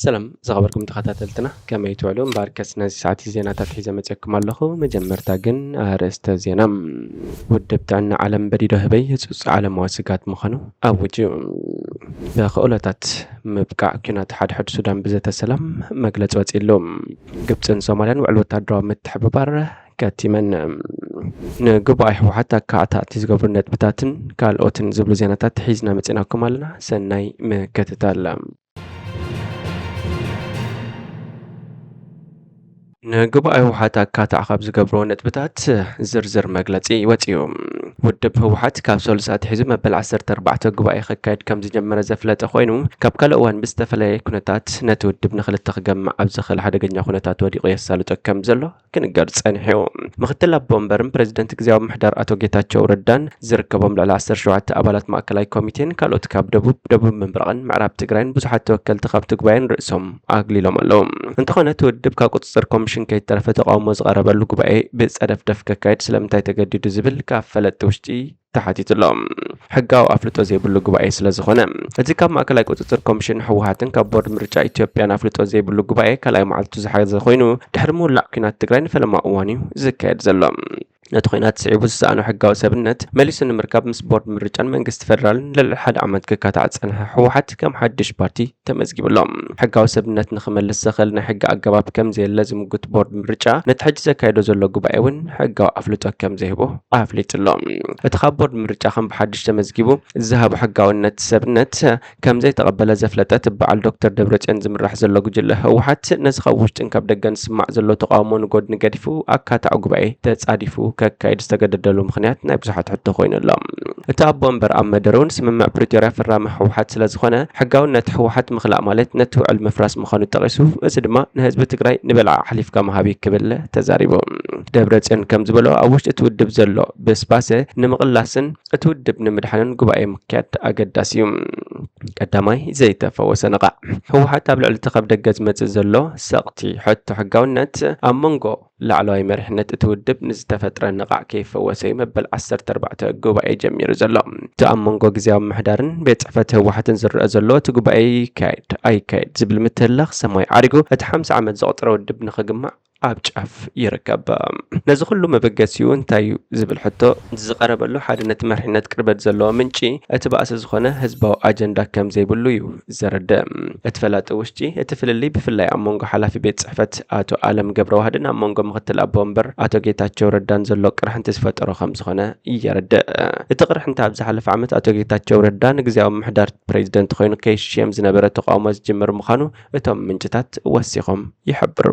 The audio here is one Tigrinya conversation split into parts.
ሰላም ዝኸበርኩም ተኸታተልትና፣ ከመይ ትውዕሉ? እምበኣርከስ ነዚ ሰዓት ዜናታት ሒዘ መፅየኩም ኣለኹ። መጀመርታ ግን ኣርእስተ ዜና። ውድብ ጥዕና ዓለም በዲዶ ህበይ ህፁፅ ዓለማዊ ስጋት ምዃኑ ኣውጅ። ብክእሎታት ምብቃዕ ኲናት ሓድሕድ ሱዳን ብዘተ ሰላም መግለፂ ወፂሉ። ግብፅን ሶማልያን ውዕል ወታደራዊ ምትሕብባር ከቲመን። ንጉባኤ ህወሓት ኣካታዕቲ ዝገብሩ ነጥብታትን ካልኦትን ዝብሉ ዜናታት ሒዝና መፂናኩም ኣለና። ሰናይ ምክትታል። ንጉባኤ ህወሓት ኣካታዕ ካብ ዝገብርዎ ነጥብታት ዝርዝር መግለፂ ወፂኡ። ውድብ ህወሓት ካብ ሰሉስ ኣትሒዙ መበል ዓሰርተ ኣርባዕተ ጉባኤ ክካየድ ከም ዝጀመረ ዘፍለጠ ኮይኑ፣ ካብ ካልእ እዋን ብዝተፈለየ ኩነታት ነቲ ውድብ ንክልተ ክገምዕ ኣብ ዝኽእል ሓደገኛ ኩነታት ወዲቑ የሳልጦ ከም ዘሎ ክንገር ጸኒሑ። ምክትል ኣቦ ወንበርን ፕሬዚደንት ግዝያዊ ምሕዳር ኣቶ ጌታቸው ረዳን ዝርከቦም ልዕሊ ዓሰርተ ሸውዓተ ኣባላት ማእከላይ ኮሚቴን ካልኦት ካብ ደቡብ፣ ደቡብ ምብራቕን ምዕራብ ትግራይን ብዙሓት ተወከልቲ ካብቲ ጉባኤ ንርእሶም ኣግሊሎም ኣለዉ። እንተኾነ እቲ ውድብ ካብ ቁፅፅር ኮሚሽን ከይተረፈ ተቃውሞ ዝቐረበሉ ጉባኤ ብፀደፍደፍ ከካይድ ስለምንታይ ተገዲዱ ዝብል ካብ ፈለጥቲ ውሽጢ ተሓቲቱ ኣሎ። ሕጋዊ ኣፍልጦ ዘይብሉ ጉባኤ ስለ ዝኾነ፣ እዚ ካብ ማእከላይ ቁጽጽር ኮሚሽን ህወሓትን ካብ ቦርድ ምርጫ ኢትዮጵያን ኣፍልጦ ዘይብሉ ጉባኤ ካልኣይ መዓልቱ ዝሓዘ ኮይኑ፣ ድሕሪ ምውላዕ ኲናት ትግራይ ንፈለማ እዋን እዩ ዝካየድ ዘሎ። ነቲ ኲናት ስዒቡ ዝሰኣኖ ሕጋዊ ሰብነት መሊሱ ንምርካብ ምስ ቦርድ ምርጫን መንግስቲ ፈደራልን ልዕሊ ሓደ ዓመት ክካታዕ ዝጸንሐ ህወሓት ከም ሓድሽ ፓርቲ ተመዝጊቡ ኣሎ። ሕጋዊ ሰብነት ንኽመልስ ዘኽእል ናይ ሕጊ ኣገባብ ከም ዘየለ ዝምጉት ቦርድ ምርጫ ነቲ ሕጂ ዘካየዶ ዘሎ ጉባኤ እውን ሕጋዊ ኣፍልጦ ከም ዘይህቦ ኣፍሊጡ ኣሎ። እቲ ካብ ቦርድ ምርጫ ከም ብሓድሽ ተመዝጊቡ ዝሃቦ ሕጋውነት ሰብነት ከም ዘይተቐበለ ዘፍለጠ እቲ በዓል ዶክተር ደብረጽዮን ዝምራሕ ዘሎ ጉጅለ ህወሓት ነዚ ካብ ውሽጥን ካብ ደገን ዝስማዕ ዘሎ ተቃውሞ ንጎድኒ ገዲፉ ኣካታዕ ጉባኤ ተጻዲፉ ከካይድ ዝተገደደሉ ምኽንያት ናይ ብዙሓት ሕቶ ኮይኑ ኣሎ። እቲ ኣቦ ወንበር ኣብ መደረ እውን ስምምዕ ፕሪቶርያ ፈራሚ ህወሓት ስለ ዝኾነ ሕጋውነት ህወሓት ምኽላእ ማለት ነቲ ውዕል ምፍራስ ምዃኑ ጠቒሱ፣ እዚ ድማ ንህዝቢ ትግራይ ንበልዓ ኣሕሊፍካ ምሃብ እዩ ክብል ተዛሪቡ። ደብረጽዮን ከም ዝበሎ ኣብ ውሽጢ እቲ ውድብ ዘሎ ብስባሰ ንምቕላስን እቲ ውድብ ንምድሓንን ጉባኤ ምክያድ ኣገዳሲ እዩ። ቀዳማይ ዘይተፈወሰ ነቓዕ። ህወሓት ኣብ ልዕሊ እቲ ካብ ደገ ዝመጽእ ዘሎ ሰቕቲ ሕቶ ሕጋውነት ኣብ መንጎ ላዕለዋይ መሪሕነት እቲ ውድብ ንዝተፈጥረ ነቓዕ ከይፈወሰ እዩ መበል ዓሰርተ ኣርባዕተ ጉባኤ ጀሚሩ ዘሎ። እቲ ኣብ መንጎ ግዝያዊ ምምሕዳርን ቤት ጽሕፈት ህወሓትን ዝረአ ዘሎ እቲ ጉባኤ ይካየድ ኣይካየድ ዝብል ምትህልላኽ ሰማይ ዓሪጉ እቲ ሓምሳ ዓመት ዘቑጸረ ውድብ ንኽግማዕ ኣብ ጫፍ ይርከብ። ነዚ ኩሉ መበገሲኡ እንታይ እዩ ዝብል ሕቶ ዝቐረበሉ ሓደ ነቲ መሪሕነት ቅርበት ዘለዎ ምንጪ እቲ ባእሲ ዝኾነ ህዝባዊ ኣጀንዳ ከም ዘይብሉ እዩ ዘረድእ። እቲ ፈላጢ ውሽጢ እቲ ፍልልይ ብፍላይ ኣብ መንጎ ሓላፊ ቤት ጽሕፈት ኣቶ ኣለም ገብረዋህድን ኣብ መንጎ ምክትል ኣቦ ወንበር ኣቶ ጌታቸው ረዳን ዘሎ ቅርሕንቲ ዝፈጠሮ ከም ዝኾነ የረድእ። እቲ ቅርሕንቲ ኣብ ዝሓለፈ ዓመት ኣቶ ጌታቸው ረዳ ንግዝያዊ ምምሕዳር ፕሬዚደንት ኮይኑ ከይሽየም ዝነበረ ተቃውሞ ዝጅምር ምዃኑ እቶም ምንጭታት ወሲኾም ይሕብሩ።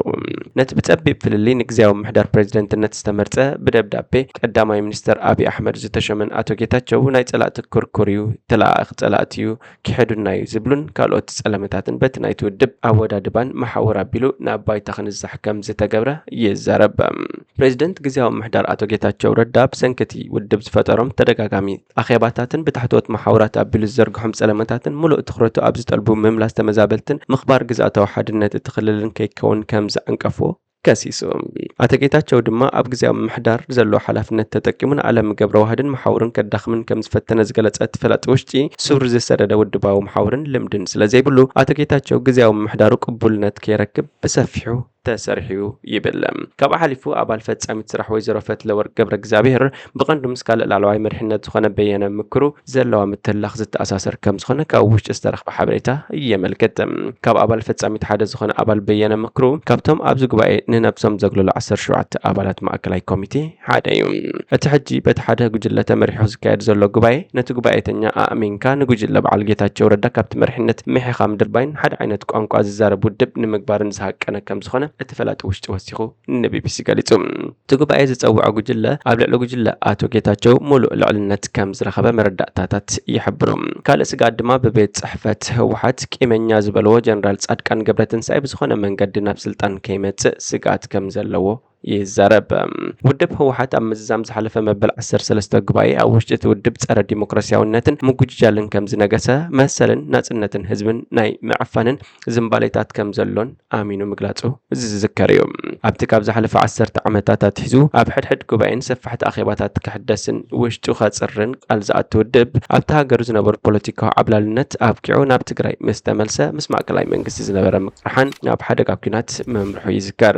ነቲ ብጸቢብ ፍልልይ ንግዝያዊ ምምሕዳር ፕሬዚደንትነት ዝተመርጸ ብደብዳቤ ቀዳማይ ሚኒስተር ኣብይ ኣሕመድ ዝተሸመን ኣቶ ጌታቸው ናይ ጸላእቲ ክርኩር እዩ፣ ተለኣኣኺ ጸላእቲ እዩ፣ ክሕዱና እዩ ዝብሉን ካልኦት ጸለመታትን በቲ ናይቲ ውድብ ኣወዳድባን መሓውር ኣቢሉ ናብ ባይታ ክንዛሕ ከም ዝተገብረ ይዛረብ። ፕሬዚደንት ግዝያዊ ምምሕዳር ኣቶ ጌታቸው ረዳ ብሰንኪ እቲ ውድብ ዝፈጠሮም ተደጋጋሚ ኣኼባታትን ብታሕተዎት መሓውራት ኣቢሉ ዝዘርግሖም ጸለመታትን ምሉእ ትኹረቱ ኣብ ዝጠልቡ ምምላስ ተመዛበልትን ምኽባር ግዝኣታዊ ሓድነት እቲ ክልልን ከይከውን ከም ዘዐንቀፍዎ ከሲሱ። ኣቶ ጌታቸው ድማ ኣብ ግዝያዊ ምምሕዳር ዘለዎ ሓላፍነት ተጠቂሙ ንኣለም ገብረዋህድን መሓውርን ከዳኽምን ከም ዝፈተነ ዝገለጸ እቲ ፈላጢ ውሽጢ ሱር ዝሰደደ ውድባዊ መሓውርን ልምድን ስለ ዘይብሉ ኣቶ ጌታቸው ግዝያዊ ምምሕዳሩ ቅቡልነት ከይረክብ ብሰፊሑ ተሰሪሑ እዩ ይብል። ካብኡ ሓሊፉ ኣባል ፈጻሚት ስራሕ ወይዘሮ ፈትለወርቅ ገብረ እግዚኣብሔር ብቐንዱ ምስ ካልእ ላዕለዋይ መሪሕነት ዝኾነ በየነ ምክሩ ዘለዋ ምትህልላኽ ዝተኣሳሰር ከም ዝኾነ ካብ ውሽጢ ዝተረኽበ ሓበሬታ የመልክት። ካብ ኣባል ፈጻሚት ሓደ ዝኾነ ኣባል በየነ ምክሩ ካብቶም ኣብዚ ጉባኤ ንነብሶም ዘግለሉ ዓሰርተ ሸውዓተ ኣባላት ማእከላይ ኮሚቴ ሓደ እዩ። እቲ ሕጂ በቲ ሓደ ጉጅለ ተመሪሑ ዝካየድ ዘሎ ጉባኤ ነቲ ጉባኤተኛ ኣእሚንካ ንጉጅለ በዓል ጌታቸው ረዳ ካብቲ መሪሕነት ምሒኻ ምድርባይን ሓደ ዓይነት ቋንቋ ዝዛረብ ውድብ ንምግባርን ዝሃቀነ ከም ዝኾነ እቲ ፈላጢ ውሽጢ ወሲኹ ንቢቢሲ ገሊጹ። እቲ ጉባኤ ዝጸውዖ ጉጅለ ኣብ ልዕሊ ጉጅለ ኣቶ ጌታቸው ሙሉእ ልዕልነት ከም ዝረኸበ መረዳእታታት ይሕብሩ። ካልእ ስግኣት ድማ ብቤት ጽሕፈት ህወሓት ቂመኛ ዝበልዎ ጀነራል ጻድቃን ገብረትንሳኤ ብዝኾነ መንገዲ ናብ ስልጣን ከይመጽእ ስግኣት ከም ዘለዎ ይዛረብ። ውድብ ህወሓት ኣብ ምዝዛም ዝሓለፈ መበል ዓሰርተ ሰለስተ ጉባኤ ኣብ ውሽጢ እቲ ውድብ ጸረ ዲሞክራሲያውነትን ምጉጅጃልን ከም ዝነገሰ፣ መሰልን ናጽነትን ህዝብን ናይ ምዕፋንን ዝንባሌታት ከም ዘሎን ኣሚኑ ምግላጹ ዝዝከር እዩ። ኣብቲ ካብ ዝሓለፈ ዓሰርተ ዓመታት ኣትሒዙ ኣብ ሕድሕድ ጉባኤን ሰፋሕቲ ኣኼባታት ክሕደስን ውሽጡ ከጽርን ቃል ዝኣቱ ውድብ፣ ኣብቲ ሃገሩ ዝነበሩ ፖለቲካዊ ዓብላልነት ኣብቂዑ ናብ ትግራይ ምስ ተመልሰ፣ ምስ ማእከላይ መንግስቲ ዝነበረ ምቅርሓን ናብ ሓደጋ ኲናት ምምርሑ ይዝከር።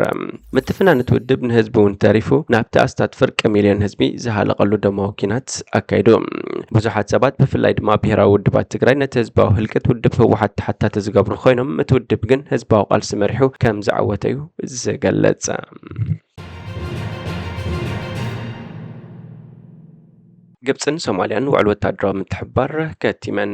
ምትፍናን እቲ ውድብ ንህዝቢ እውን ተሪፉ፣ ናብቲ ኣስታት ፍርቂ ሚልዮን ህዝቢ ዝሃለቐሉ ደማዊ ኲናት ኣካይዱ። ብዙሓት ሰባት፣ ብፍላይ ድማ ብሄራዊ ውድባት ትግራይ፣ ነቲ ህዝባዊ ህልቂት ውድብ ህወሓት ተሓታቲ ዝገብሩ ኮይኖም፣ እቲ ውድብ ግን ህዝባዊ ቃልሲ መሪሑ ከም ዝዓወተ እዩ ዝገልጽ። ግብጽን ሶማልያን ውዕል ወታደራዊ ምትሕብባር ከቲመን።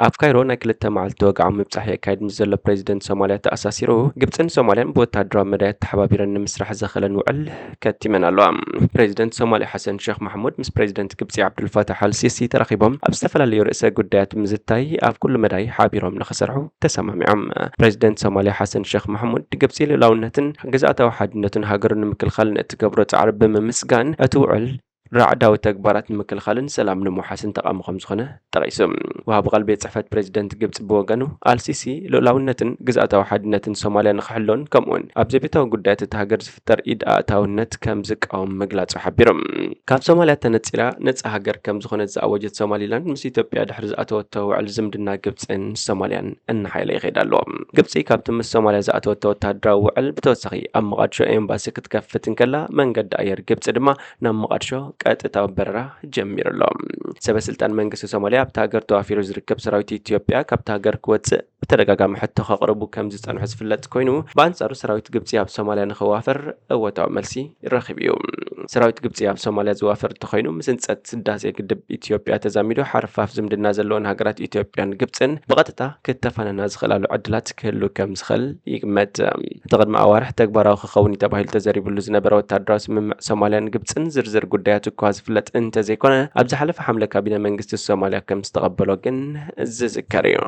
ኣብ ካይሮ ናይ ክልተ መዓልቲ ወግዓዊ ምብጻሕ የካይድ ምስ ዘሎ ፕሬዚደንት ሶማልያ ተኣሳሲሩ፣ ግብጽን ሶማልያን ብወታደራዊ መዳያት ተሓባቢረን ንምስራሕ ዘኸለን ውዕል ከቲመን ኣለዋ። ፕሬዚደንት ሶማልያ ሓሰን ሼክ ማሕሙድ ምስ ፕሬዚደንት ግብጺ ዓብዱልፋታሕ ኣልሲሲ ተራኺቦም ኣብ ዝተፈላለዩ ርእሰ ጉዳያት ብምዝታይ ኣብ ኩሉ መዳይ ሓቢሮም ንኽሰርሑ ተሰማሚዖም። ፕሬዚደንት ሶማልያ ሓሰን ሼክ ማሕሙድ ግብጺ ልኡላውነትን ግዝኣታዊ ሓድነትን ሃገሩ ንምክልኻል ንእትገብሮ ጻዕሪ ብምምስጋን እቲ ውዕል ራዕዳዊ ተግባራት ንምክልኻልን ሰላም ንምውሓስን ጠቓሚ ከም ዝኾነ ጠቒሱ። ወሃቢ ቃል ቤት ጽሕፈት ፕሬዚደንት ግብጺ ብወገኑ፣ ኣልሲሲ ልኡላውነትን ግዝኣታዊ ሓድነትን ሶማልያ ንኽሕሎን ከምኡውን ኣብ ዘቤታዊ ጉዳያት እታ ሃገር ዝፍጠር ኢድ ኣእታውነት ከም ዝቃወም ምግላጹ ሓቢሩ። ካብ ሶማልያ ተነጺላ ነጻ ሃገር ከም ዝኾነት ዝኣወጀት ሶማሊላንድ፣ ምስ ኢትዮጵያ ድሕሪ ዝኣተወቶ ውዕል ዝምድና ግብጽን ሶማልያን እናሓየለ ይኸይድ ኣሎ። ግብጺ ካብቲ ምስ ሶማልያ ዝኣተወቶ ወተሃደራዊ ውዕል ብተወሳኺ ኣብ መቓድሾ ኤምባሲ ክትከፍት እንከላ፣ መንገዲ ኣየር ግብጺ ድማ ናብ መቓድሾ ቀጥታዊ በረራ ጀሚሩ ኣሎ። ሰበ ስልጣን መንግስቲ ሶማልያ ኣብታ ሃገር ተዋፊሩ ዝርከብ ሰራዊት ኢትዮጵያ ካብታ ሃገር ክወጽእ ብተደጋጋሚ ሕቶ ከቕርቡ ከም ዝጸንሑ ዝፍለጥ ኮይኑ፣ ብኣንጻሩ ሰራዊት ግብጺ ኣብ ሶማልያ ንኽዋፈር እወታዊ መልሲ ረኺቡ እዩ። ሰራዊት ግብጺ ኣብ ሶማልያ ዝዋፈር እንተኾይኑ፣ ምስ ህንጸት ህዳሴ ግድብ ኢትዮጵያ ተዛሚዱ ሓርፋፍ ዝምድና ዘለወን ሃገራት ኢትዮጵያን ግብጽን ብቐጥታ ክተፋነና ዝኽእላሉ ዕድላት ክህሉ ከም ዝኽእል ይግመት። እቲ ቅድሚ ኣዋርሕ ተግባራዊ ክኸውን እዩ ተባሂሉ ተዘሪብሉ ዝነበረ ወታደራዊ ስምምዕ ሶማልያን ግብጽን ዝርዝር ጉዳያት እኳ ዝፍለጥ እንተዘይኮነ፣ ኣብ ዝሓለፈ ሓምለ ካቢነ መንግስቲ ሶማልያ ከም ዝተቐበሎ ግን ዝዝከር እዩ።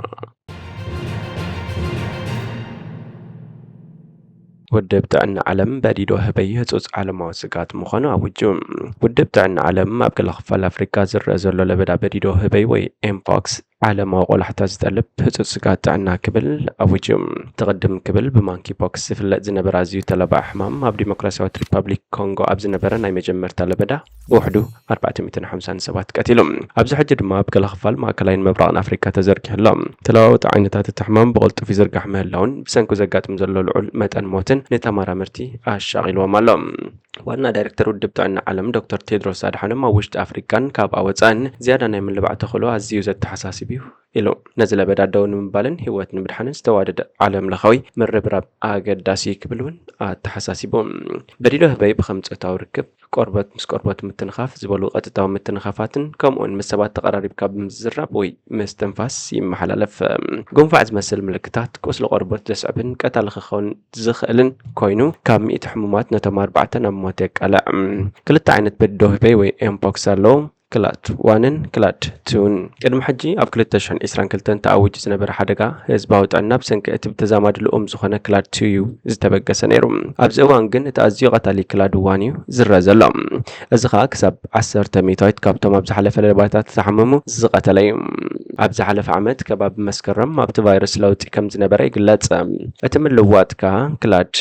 ውድብ ጥዕና ዓለም በዲዶ ህበይ ህጹጽ ዓለማዊ ስግኣት ምዃኑ ኣዊጁ። ውድብ ጥዕና ዓለም ኣብ ገለ ክፋል ኣፍሪካ ዝረአ ዘሎ ለበዳ በዲዶ ህበይ ወይ ኤምፖክስ ዓለማዊ ቆላሕታ ዝጠልብ ህጹጽ ስግኣት ጥዕና ክብል ኣዊጁ። እቲ ቅድም ክብል ብማንኪ ፖክስ ዝፍለጥ ዝነበረ ኣዝዩ ተላባዒ ሕማም ኣብ ዲሞክራሲያዊት ሪፓብሊክ ኮንጎ ኣብ ዝነበረ ናይ መጀመርታ ለበዳ ብውሕዱ ኣርባዕተ ሚእትን ሓምሳን ሰባት ቀቲሉ። ኣብዚ ሕጂ ድማ ኣብ ገለ ክፋል ማእከላይን ምብራቕን ኣፍሪካ ተዘርጊሑ ኣሎ። ተለዋወጢ ዓይነታት እቲ ሕማም ብቕልጡፍ ይዝርጋሕ ምህላውን ብሰንኩ ዘጋጥም ዘሎ ልዑል መጠን ሞትን ንተመራመርቲ ኣሻቒልዎም ኣሎ። ዋና ዳይሬክተር ውድብ ጥዕና ዓለም ዶክተር ቴድሮስ ኣድሓኖም፣ ኣብ ውሽጢ ኣፍሪካን ካብኣ ወፃእን ዝያዳ ናይ ምልባዕ ተኽእሎ ኣዝዩ ዘተሓሳስብ እዩ ኢሉ። ነዚ ለበዳ ደው ንምባልን ህይወት ንምድሓንን ዝተዋደደ ዓለም ለኻዊ ምርብራብ ኣገዳሲ እዩ ክብል እውን ኣተሓሳሲቡ። በዲዶ ህበይ ብከም ፆታዊ ርክብ፣ ቆርበት ምስ ቆርበት ምትንኻፍ ዝበሉ ቀጥታዊ ምትንኻፋትን ከምኡውን ምስ ሰባት ተቐራሪብካ ብምዝራብ ወይ ምስትንፋስ ይመሓላለፍ። ጉንፋዕ ዝመስል ምልክታት፣ ቁስሊ ቆርበት ዘስዕብን ቀታሊ ክኸውን ዝኽእልን ኮይኑ፣ ካብ ሚእቲ ሕሙማት ነቶም ኣርባዕተ ናብ ሞት የቃልዕ። ክልተ ዓይነት በዲዶ ህበይ ወይ ኤምፖክስ ኣለዉ። ክላድ ዋንን ክላድ ቱን። ቅድሚ ሕጂ ኣብ ክልተ ሽሕን ዕስራን ክልተን ተኣዊጁ ዝነበረ ሓደጋ ህዝባዊ ጥዕና ብሰንኪ እቲ ብተዛማዲ ልኡም ዝኾነ ክላድ ቱ እዩ ዝተበገሰ ነይሩ። ኣብዚ እዋን ግን እቲ ኣዝዩ ቀታሊ ክላድ ዋን እዩ ዝረአ ዘሎ። እዚ ኸኣ ክሳብ ዓሰርተ ሚእታዊት ካብቶም ኣብ ዝሓለፈ ለበዳታት ዝተሓመሙ ዝቐተለ እዩ። ኣብ ዝሓለፈ ዓመት ከባቢ መስከረም ኣብቲ ቫይረስ ለውጢ ከም ዝነበረ ይግለጽ። እቲ ምልዋጥ ከኣ ክላድ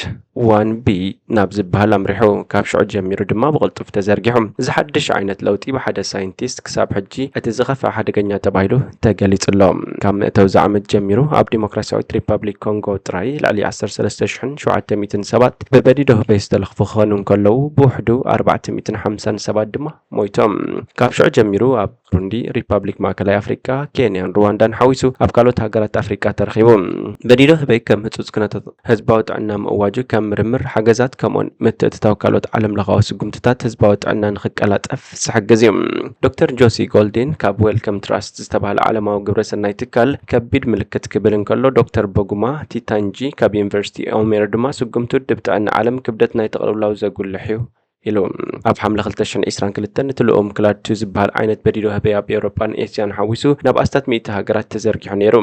ዋን ቢ ናብ ዝበሃል ኣምሪሑ፣ ካብ ሽዑ ጀሚሩ ድማ ብቕልጡፍ ተዘርጊሑ። እዚ ሓድሽ ዓይነት ለውጢ ብሓደ ሳይንቲስት ክሳብ ሕጂ እቲ ዝኸፍአ ሓደገኛ ተባሂሉ ተገሊጹ ኣሎ። ካብ መእተዊ እዚ ዓመት ጀሚሩ ኣብ ዲሞክራሲያዊት ሪፓብሊክ ኮንጎ ጥራይ ልዕሊ ዓሰርተ ሰለስተ ሽሕን ሸውዓተ ሚእትን ሰባት ብበዲዶ ህበይ ዝተለኽፉ ክኾኑ እንከለዉ፣ ብውሕዱ ኣርባዕተ ሚእትን ሓምሳን ሰባት ድማ ሞይቶም። ካብ ሽዑ ጀሚሩ ኣብ ብሩንዲ፣ ሪፓብሊክ ማእከላይ ኣፍሪቃ፣ ኬንያን ሩዋንዳን ሓዊሱ ኣብ ካልኦት ሃገራት ኣፍሪቃ ተረኺቡ። በዲዶ ህበይ ከም ህጹጽ ኩነታት ህዝባዊ ጥዕና ምእዋጁ ከም ምርምር፣ ሓገዛት ከምኡን ምትእትታው ካልኦት ዓለም ለኻዊ ስጉምትታት ህዝባዊ ጥዕና ንኽቀላጠፍ ዝሕግዝ እዩ። ዶክተር ጆሲ ጎልዲን ካብ ዌልከም ትራስት ዝተባህለ ዓለማዊ ግብረሰናይ ትካል ከቢድ ምልክት ክብል እንከሎ፣ ዶክተር ቦጉማ ቲታንጂ ካብ ዩኒቨርሲቲ ኦሜር ድማ ስጉምቲ ውድብ ጥዕና ዓለም ክብደት ናይ ተቕልብላው ዘጉልሕ እዩ ኢሉ። ኣብ ሓምለ ክልተ ሽሕን ዕስራን ክልተን እቲ ልኡም ክላድ ቱ ዝበሃል ዓይነት በዲዶ ህበይ ኣብ ኤውሮጳን ኤስያን ሓዊሱ ናብ ኣስታት ሚእቲ ሃገራት ተዘርጊሑ ነይሩ።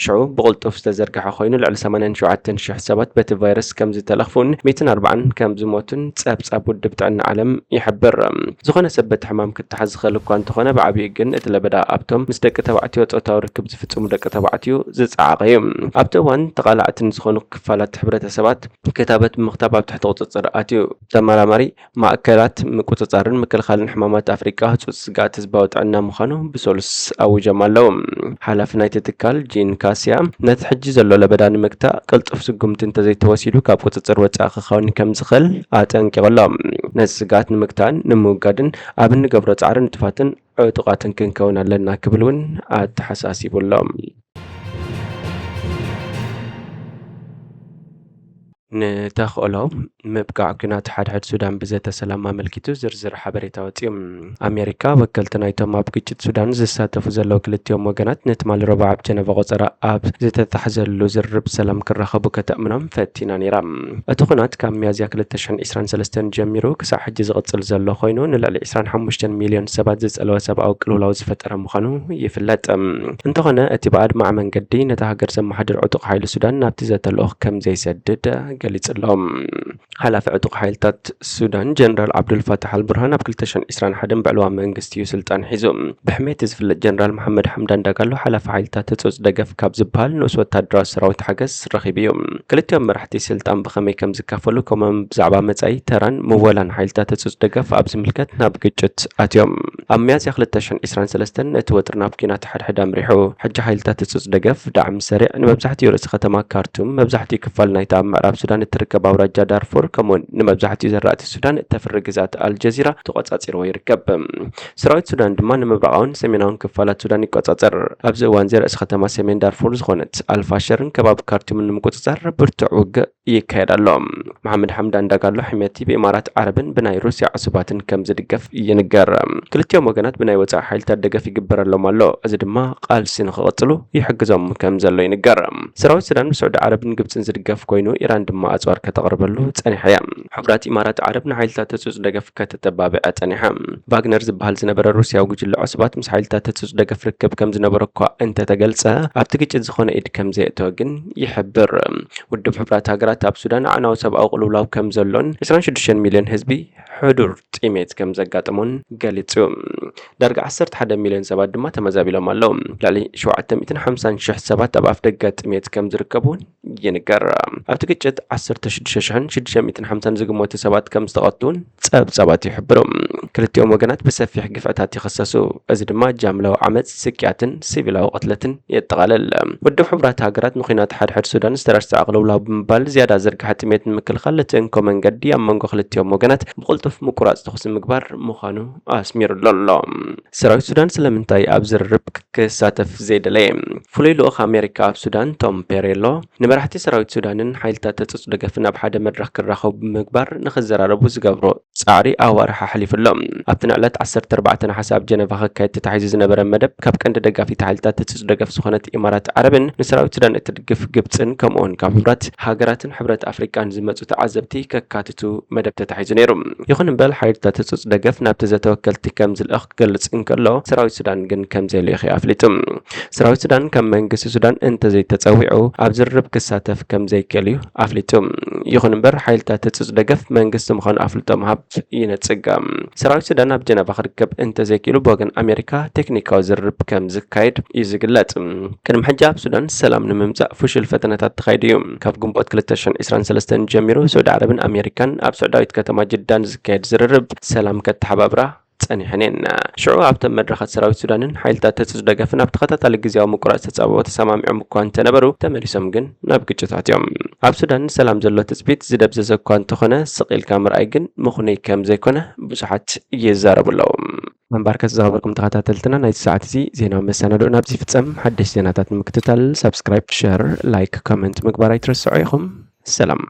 ሽዑ ብቕልጡፍ ዝተዘርግሐ ኮይኑ፣ ልዕሊ ሰማንያን ሸውዓተን ሽሕ ሰባት በቲ ቫይረስ ከም ዝተለኽፉን ሚእትን ኣርባዓን ከም ዝሞቱን ጸብጻብ ውድብ ጥዕና ዓለም ይሕብር። ዝኾነ ሰብ በቲ ሕማም ክተሓዝ ዝኽእል እኳ እንተኾነ፣ ብዓቢኡ ግን እቲ ለበዳ ኣብቶም ምስ ደቂ ተባዕትዮ ጾታዊ ርክብ ዝፍጽሙ ደቂ ተባዕትዮ ዝጸዓቐ እዩ። ኣብቲ እዋን፣ ተቓላዕትን ዝኾኑ ክፋላት ሕብረተሰባት ክታበት ብምኽታብ ኣብ ትሕቲ ቁጽጽር ኣትዩ። ተመራማሪ ማእከላት ምቁጽጻርን ምክልኻልን ሕማማት ኣፍሪቃ ህጹጽ ስግኣት ህዝባዊ ጥዕና ምዃኑ ብሰሉስ ኣዊጆም ኣለዉ። ሓላፊ ናይቲ ትካል ጂን ካስያ፣ ነቲ ሕጂ ዘሎ ለበዳ ንምግታእ ቅልጡፍ ስጉምቲ እንተዘይተወሲዱ ካብ ቁጽጽር ወጻኢ ክኸውን ከም ዝኽእል ኣጠንቂቑ ኣሎ። ነዚ ስግኣት ንምግታእን ንምውጋድን ኣብ እንገብሮ ጻዕሪ ንጡፋትን ዕጡቓትን ክንከውን ኣለና ክብል እውን ኣተሓሳሲቡ ኣሎ። ንተኽእሎ ምብቃዕ ኲናት ሓድሕድ ሱዳን ብዘተ ሰላም ኣመልኪቱ ዝርዝር ሓበሬታ ወጺኡ። ኣሜሪካ፣ ወከልቲ ናይቶም ኣብ ግጭት ሱዳን ዝሳተፉ ዘለዉ ክልቲኦም ወገናት ንትማሊ ረቡዕ ኣብ ጀነቫ ቆጸራ ኣብ ዝተታሕዘሉ ዝርርብ ሰላም ክራኸቡ ከተእምኖም ፈቲና ነይራ። እቲ ኲናት ካብ ሚያዝያ ክልተ ሽሕን ዕስራን ሰለስተን ጀሚሩ ክሳዕ ሕጂ ዝቕጽል ዘሎ ኮይኑ፣ ንልዕሊ ዕስራን ሓሙሽተን ሚልዮን ሰባት ዝጸለወ ሰብኣዊ ቅልውላው ዝፈጠረ ምዃኑ ይፍለጥ። እንተኾነ፣ እቲ ብኣድማዒ መንገዲ ነታ ሃገር ዘመሓድር ዕጡቕ ሓይሊ ሱዳን ናብቲ ዘተ ልኡኽ ከም ዘይሰድድ ገሊጹ ኣሎ። ሓላፊ ዕጡቕ ሓይልታት ሱዳን ጀነራል ዓብዱልፋታሕ ኣልቡርሃን ኣብ ክልተ ሽሕን ዕስራን ሓደን ብዕልዋ መንግስቲ እዩ ስልጣን ሒዙ። ብሕሜት ዝፍለጥ ጀነራል መሓመድ ሓምዳን ዳጋሎ ሓላፊ ሓይልታት ህጹጽ ደገፍ ካብ ዝበሃል ንኡስ ወታደራዊ ሰራዊት ሓገዝ ረኺቡ እዩ። ክልቲኦም መራሕቲ ስልጣን ብኸመይ ከም ዝካፈሉ፣ ከምኡውን ብዛዕባ መጻኢ ተራን ምወላን ሓይልታት ህጹጽ ደገፍ ኣብ ዝምልከት ናብ ግጭት ኣትዮም። ኣብ ሚያዝያ ክልተ ሽሕን ዕስራን ሰለስተን እቲ ወጥሪ ናብ ኲናት ሓድሕድ ኣምሪሑ። ሕጂ ሓይልታት ህጹጽ ደገፍ ዳዕም ሰሪዕ ንመብዛሕትኡ ርእሲ ከተማ ካርቱም፣ መብዛሕትኡ ክፋል ናይታ ኣብ ምዕራብ ሱዳን እትርከብ ኣውራጃ ዳርፉር፣ ከምኡውን ንመብዛሕትኡ ዘራእቲ ሱዳን እተፍሪ ግዝኣት ኣልጀዚራ ተቖጻጺርዎ ይርከብ። ሰራዊት ሱዳን ድማ ንምብራቓውን ሰሜናውን ክፋላት ሱዳን ይቆጻጸር። ኣብዚ እዋን እዚ ርእሲ ከተማ ሰሜን ዳርፉር ዝኾነት ኣልፋሸርን ከባቢ ካርቱምን ንምቁጽጻር ብርቱዕ ውግእ ይካየድ ኣሎ። መሓመድ ሓምዳን ዳጋሎ ሕሜቲ ብኢማራት ዓረብን ብናይ ሩስያ ዕሱባትን ከም ዝድገፍ ይንገር። ክልቲኦም ወገናት ብናይ ወጻኢ ሓይልታት ደገፍ ይግበረሎም ኣሎ። እዚ ድማ ቃልሲ ንኽቕጽሉ ይሕግዞም ከም ዘሎ ይንገር። ሰራዊት ሱዳን ብስዑዲ ዓረብን ግብጽን ዝድገፍ ኮይኑ፣ ኢራን ድማ ኣጽዋር ከተቕርበሉ ጸኒሓ እያ። ሕቡራት ኢማራት ዓረብ ንሓይልታት ህጹጽ ደገፍ ከተተባብዐ ጸኒሓ። ቫግነር ዝበሃል ዝነበረ ሩስያዊ ጉጅለ ዕሱባት ምስ ሓይልታት ህጹጽ ደገፍ ርክብ ከም ዝነበሮ እኳ እንተተገልጸ፣ ኣብቲ ግጭት ዝኾነ ኢድ ከም ዘየእተወ ግን ይሕብር። ውድብ ሕቡራት ሃገራት ኣብ ሱዳን ኣዕናዊ ሰብኣዊ ቅልውላው ከም ዘሎን ዕስራን ሽዱሽተን ሚልዮን ህዝቢ ሕዱር ጥሜት ከም ዘጋጠሞን ገሊጹ። ዳርጋ ዓሰርተ ሓደ ሚልዮን ሰባት ድማ ተመዛቢሎም ኣለዉ። ልዕሊ ሸውዓተ ሚእትን ሓምሳን ሽሕ ሰባት ኣብ ኣፍደገ ጥሜት ከም ዝርከቡ እውን ይንገር። ኣብቲ ግጭት ዓሰርተ ሽዱሽተ ሽሕን ሽዱሽተ ሚእትን ሓምሳን ዝግመቱ ሰባት ከም ዝተቐትሉን ጸብጻባት ይሕብሩ። ክልቲኦም ወገናት ብሰፊሕ ግፍዕታት ይኸሰሱ። እዚ ድማ ጃምላዊ ዓመጽ፣ ስቅያትን ሲቪላዊ ቅትለትን የጠቓልል። ውድብ ሕቡራት ሃገራት ንኲናት ሓድሕድ ሱዳን ዝተረስዐ ቅልውላው ብምባል ዝያዳ ዝርግሐ ጥሜት ንምክልኻል እቲ እንኮ መንገዲ ኣብ መንጎ ክልቲኦም ወገናት ብቕልጡፍ ምቁራጽ ተኹሲ ምግባር ምዃኑ ኣስሚሩሉ ኣሎ። ሰራዊት ሱዳን ስለምንታይ ኣብ ዝርርብ ክሳተፍ ዘይደለየ? ፍሉይ ልኡኽ ኣሜሪካ ኣብ ሱዳን ቶም ፔሬሎ ንመራሕቲ ሰራዊት ሱዳንን ሓይልታት ህጹጽ ደገፍን ኣብ ሓደ መድረኽ ክራኸቡ ብምግባር ንኽዘራረቡ ዝገብሮ ጻዕሪ ኣዋርሕ ኣሕሊፉ ኣሎ። ኣብቲ ንዕለት ዓሰርተ ኣርባዕተ ነሓሰ ኣብ ጀነቫ ክካየድ ተታሒዙ ዝነበረ መደብ፣ ካብ ቀንዲ ደጋፊት ሓይልታት ህጹጽ ደገፍ ዝኾነት ኢማራት ዓረብን ንሰራዊት ሱዳን እትድግፍ ግብጽን፣ ከምኡውን ካብ ሕቡራት ሃገራትን ሕብረት ኣፍሪቃን ዝመጹ ተዓዘብቲ ከካትቱ መደብ ተታሒዙ ነይሩ። ይኹን እምበር፣ ሓይልታት ህጹጽ ደገፍ ናብቲ ዘተ ወከልቲ ከም ዝልእኽ ክገልጽ እንከሎ፣ ሰራዊት ሱዳን ግን ከም ዘይልእኽ እዩ ኣፍሊጡ። ሰራዊት ሱዳን ከም መንግስቲ ሱዳን እንተዘይተጸዊዑ፣ ኣብ ዝርርብ ክሳተፍ ከም ዘይክእል እዩ ኣፍሊጡ። ይኹን እምበር፣ ሓይልታት ህጹጽ ደገፍ መንግስቲ ምዃኑ ኣፍልጦ ምሃብ ይነጽግ። ሰራዊት ሱዳን ኣብ ጀነቫ ክርከብ እንተዘይክኢሉ፣ ብወገን ኣሜሪካ ቴክኒካዊ ዝርርብ ከም ዝካየድ እዩ ዝግለጽ። ቅድሚ ሕጂ ኣብ ሱዳን ሰላም ንምምጻእ ፍሹል ፈተነታት ተኻይዱ እዩ። ካብ ግንቦት ክልተ ሽሕን ዕስራን ሰለስተን ጀሚሩ፣ ስዑዲ ዓረብን ኣሜሪካን ኣብ ስዑዳዊት ከተማ ጅዳ ንዝካየድ ዝርርብ ሰላም ከተሓባብራ ጸኒሐን እየን። ሽዑ ኣብተን መድረኻት ሰራዊት ሱዳንን ሓይልታት ህጹጽ ደገፍን ኣብ ተኸታታሊ ግዝያዊ ምቁራጽ ተጻብኦ ተሰማሚዖም እኳ እንተነበሩ፣ ተመሊሶም ግን ናብ ግጭት ኣትዮም። ኣብ ሱዳን ሰላም ዘሎ ትጽቢት ዝደብዘዘ እኳ እንተኾነ፣ ስቕ ኢልካ ምርኣይ ግን ምኽኑይ ከም ዘይኮነ ብዙሓት ይዛረቡ ኣለዉ። ምንባር ከዝዛኸበርኩም ተኸታተልትና፣ ናይቲ ሰዓት እዚ ዜናዊ መሰናድኦ ናብዚ ይፍጸም። ሓደሽ ዜናታት ንምክትታል ሳብስክራይብ፣ ሸር፣ ላይክ፣ ኮመንት ምግባር ኣይትረስዑ ኢኹም። ሰላም።